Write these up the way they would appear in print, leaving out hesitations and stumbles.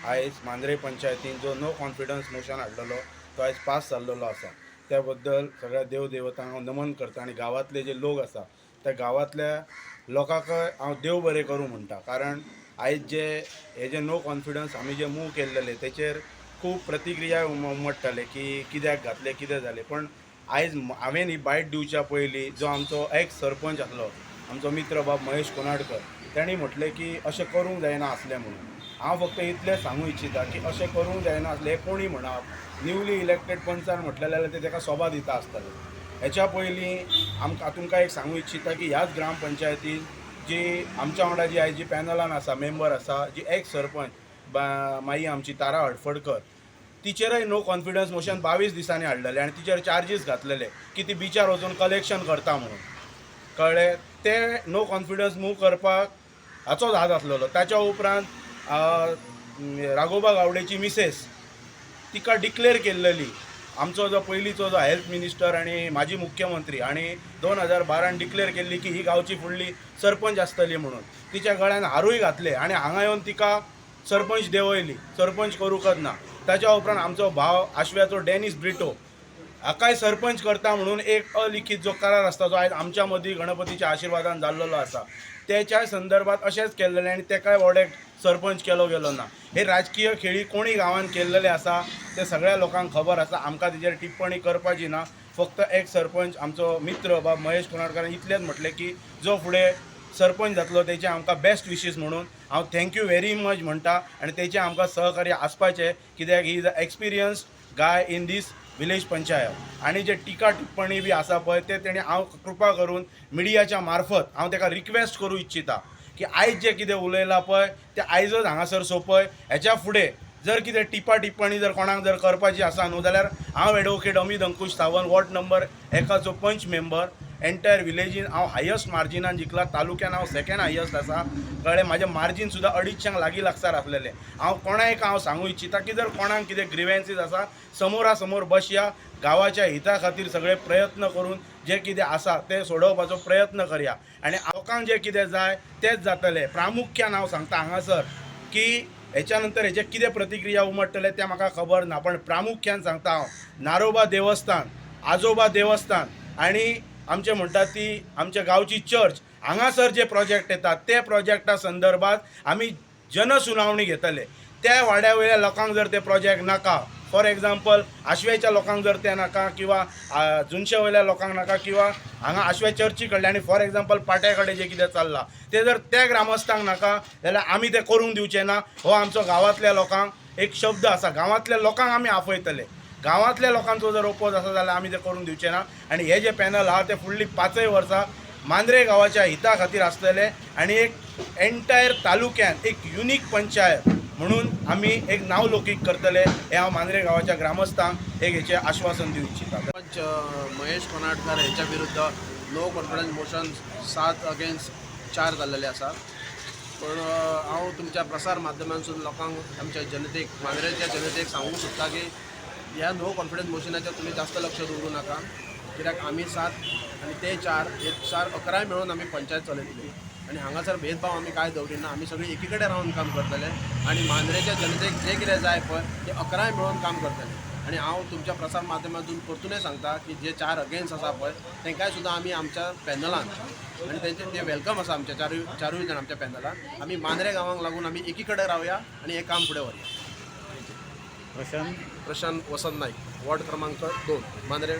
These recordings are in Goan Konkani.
आयज मांद्रे पंचायतीन जो नो कॉन्फिडन्स मोशन हाडलेलो तो आयज पास जाल्लेलो आसा. त्या बद्दल सगळ्या देव देवतांक हांव नमन करता आनी गांवांतले जे लोक आसा त्या गांवांतल्या लोकांकय हांव देव बरें करूं म्हणटा, कारण आयज जे हे जे नो कॉन्फिडन्स आमी जे मूव केल्लेले तेचेर खूब प्रतिक्रिया उमट्टाले की कित्याक घातले, कितें जालें. पण आयज हांवें ही बायट दिवच्या पयलीं जो आमचो एक्स सरपंच आसलो, आमचो मित्र बाब महेश कोनाडकर, तांणी म्हटलें की अशें करूंक जायना आसलें म्हणून. हांव फक्त इतलें सांगूं इच्छिता की अशें करूंक जायना आसलें हें कोणी म्हणप, न्यूली इलेक्टेड पंचान म्हटलें जाल्यार ते ताका सोबा दिता आसतले. हेच्या पयलीं आमकां तुमकां एक सांगूं इच्छिता की ह्याच ग्रामपंचायतीन जी आमच्या वांगडा जी आयज जी पॅनलान आसा, मेंबर आसा, जी एक्स सरपंच माई आमची तारा हडफडकर, तिचेरय नो कॉन्फिडन्स मोशन 22 दिसांनी हाडलेलें आनी तिचेर चार्जीस घातलेले की ती बिचार वचून कलेक्शन करता म्हणून. कळ्ळें? ते नो कॉन्फिडन्स मूव करपाक हाचोच हात आसलेलो. ताच्या उपरांत राघोबा गावडेची मिसेस तिका डिक्लेअर केल्लेली, आमचो जो पयलींचो जो हेल्थ मिनिस्टर आनी माजी मुख्यमंत्री, आनी 2012 डिक्लेअर केल्ली की ही गांवची फुडली सरपंच आसतली म्हणून. तिच्या गळ्यान हारूय घातले आनी हांगा येवन तिका सरपंच देंवयली, सरपंच करूंकच ना. ताच्या उपरांत आमचो भाव आशव्याचो डॅनीस ब्रिटो हाकाय सरपंच करता म्हणून एक अलिखीत जो करार आसता, जो आयज आमच्या मदीं गणपतीच्या आशिर्वादान जाल्लेलो आसा, तेच्या संदर्भात अशेंच केल्लेलें आनी तेकाय वॉर्डाक सरपंच केलो गेलो ना. हे राजकीय खेळी कोणी गांवान केल्लेले आसा ते सगळ्या लोकांक खबर आसा. आमकां तेजेर टिप्पणी करपाची ना. फक्त एक सरपंच आमचो मित्र बाब महेश कोनाडकार इतलेंच म्हटलें की जो फुडें सरपंच जातलो तेचे आमकां बेस्ट विशीस म्हणून हांव thank you very much म्हणटा आनी तेचें आमकां सहकार्य आसपाचें, कित्याक he is a experienced guy in this village panchayat. आनी जे टिका टिप्पणी बी आसा पळय ते तेणी हांव कृपा करून मिडियाच्या मार्फत हांव तेका रिक्वेस्ट करूं इच्छिता की आयज जें कितें उलयलां पळय तें आयजच हांगासर सोंपय. हेच्या फुडें जर कितें टिपा टिप्पणी जर कोणाक जर करपाची आसा न्हू, जाल्यार हांव एडवोकेट अमीत अंकुश सावंत, वॉर्ड नंबर 1चो पंच मेंबर, एंटायर विलेजीन हांव हायस्ट मार्जिनान जिखला, तालुक्यान हांव सेकंड हायस्ट आसा. कळ्ळें? म्हाजें मार्जीन सुद्दां 250 लागीं लागसार आसलेलें. हांव कोणाक हांव सांगूं इच्छिता की जर कोणाक कितें ग्रिवेन्सीस आसा, समोरा समोर बसया, गांवाच्या हिता खातीर सगळे प्रयत्न करून जे कितें आसा तें सोडोवपाचो प्रयत्न करया आनी लोकांक जें कितें जाय तेंच जातलें. प्रामुख्यान हांव सांगता हांगासर की हेच्या नंतर हेचे कितें प्रतिक्रिया उमटतले तें म्हाका खबर ना, पण प्रामुख्यान सांगता हांव, नारोबा देवस्थान, आजोबा देवस्थान आनी आमचे म्हणटात ती आमच्या गांवची चर्च, हांगासर जे प्रोजेक्ट येतात ते प्रोजेक्टा संदर्भात आमी जनसुनावणी घेतले. त्या वाड्या वयल्या लोकांक जर ते प्रोजेक्ट नाका, फॉर एग्जाम्पल आशव्याच्या लोकांक जर ते नाका किंवा जुनशे वयल्या लोकांक नाका किंवा हांगा आशव्या चर्ची कडले आनी फॉर एग्जाम्पल पाट्या कडेन जें कितें चल्लां तें जर त्या ग्रामस्थांक नाका जाल्यार आमी तें करूंक दिवचें ना. हो आमचो गांवांतल्या लोकांक एक शब्द आसा. गांवांतल्या लोकांक आमी आपयतले. गांवांतल्या लोकांचो जर ओपोज आसा जाल्यार आमी तें करूंक दिवचें ना. आनी हे जे पॅनल आहा ते फुडली 5 वर्सां मांद्रे गांवाच्या हिता खातीर आसतले आनी एक एंटायर तालुक्यान एक युनीक पंचायत म्हणून आमी एक नांवलौकीक करतले हें हांव मांद्रे गांवाच्या ग्रामस्थांक एक हेचें आश्वासन दिवं इच्छिता. सरपंच महेश कोनाडकर हेच्या विरुद्ध नो कॉन्फिडन्स मोशन 7 अगेन्स्ट 4 जाल्लेले आसा. पण हांव तुमच्या प्रसार माध्यमांतसून लोकांक, आमच्या जनतेक, मांद्रेच्या जनतेक सांगूंक सोदता की ह्या नो कॉन्फिडन्स मोशनाचेर तुमी जास्त लक्ष दवरूं नाका, कित्याक आमी 7 आनी ते 4, हे 4 11 मेळून आमी पंचायत चलयतली आनी हांगासर भेदभाव आमी कांय दवरिना. आमी सगळी एकी कडेन रावन काम करतले आनी मांद्रेच्या जनतेक जें कितें जाय पळय तें 11 मेळून काम करतले. आनी हांव तुमच्या प्रसार माध्यमातून परतूनय सांगता की जे 4 अगेन्स्ट आसा पळय तांकांय सुद्दां आमी आमच्या पॅनलान आनी तेंचे ते welcome आसा. आमच्या चारूय चारूय जाण आमच्या पॅनलान. आमी मांद्रे गांवांक लागून आमी एकी कडेन रावया आनी हें काम फुडें व्हरया. प्रशांत. प्रशांत वसंत नाईक, वॉर्ड क्रमांक 2, मांद्रे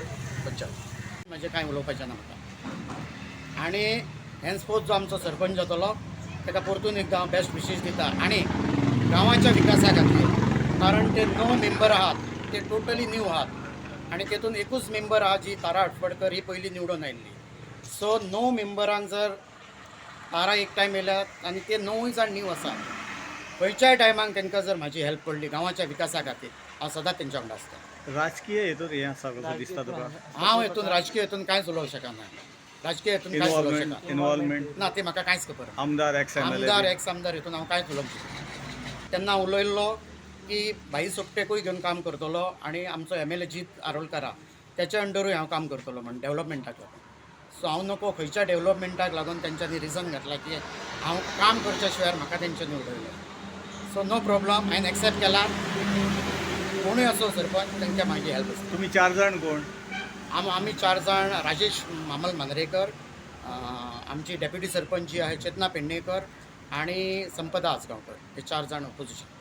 पंचायत. म्हजें कांय उलोवपाचें ना म्हाका. आनी हेन्सफोर्थ जो आमचो सरपंच जातलो ताका परतून एकदां हांव बेस्ट विशीस दिता आनी गांवाच्या विकासा खातीर, कारण ते 9 मेंबर आहात ते टोटली न्यू आहात आनी तेतून एकूच मेंबर आहा जी तारा हटफडकर ही पयलीं निवडून आयिल्ली. सो 9 मेंबरांक जर तारा एक टायम येयल्यात आनी ते 9य जाण न्यू आसात, खंयच्याय टायमाक तांकां जर म्हाजी हेल्प पडली गांवाच्या विकासा खातीर, हांव सदांच तेंच्या वांगडा आसता. राजकीय हेतून हें आसा कसो दिसता तुका? हांव हेतून राजकीय हेतून कांयच उलोवंक शकना. राजकीय हेतून कांयच उलोवंक इनवॉल्वमेंट शकना. इनवॉल्वमेंट. ना, ते म्हाका कांयच खबर ना. आमदार, एक्स एम एल आमदार, ए. एक्स आमदार हेतून हांव कांयच उलोवंक शकना. तेन्ना उलयल्लो की भाई सोपटेकूय घेवन काम करतलो आनी आमचो एमएलए जीत आरोलकार आहा तेच्या अंडरूय हांव काम करतलो म्हण डेवलपमेंटाक लागून. सो हांव नको खंयच्या डेवलपमेंटाक लागून तेंच्यांनी रिजन घातला की हांव काम करच्या शिवाय म्हाका तेंच्यांनी उडयलें. सो नो प्रॉब्लम, हांवें एक्सेप्ट केला. कोणूय असो सरपंच, तांकां मागीर हेल्प आसता. तुमी चार जाण कोण? आमी चार जाण, राजेश मामल मांद्रेकर, आमची डेप्युटी सरपंच जी आहे चेतना पेडणेकर आनी संपदा आजगांवकर, हे चार जाण ओपोजिशन.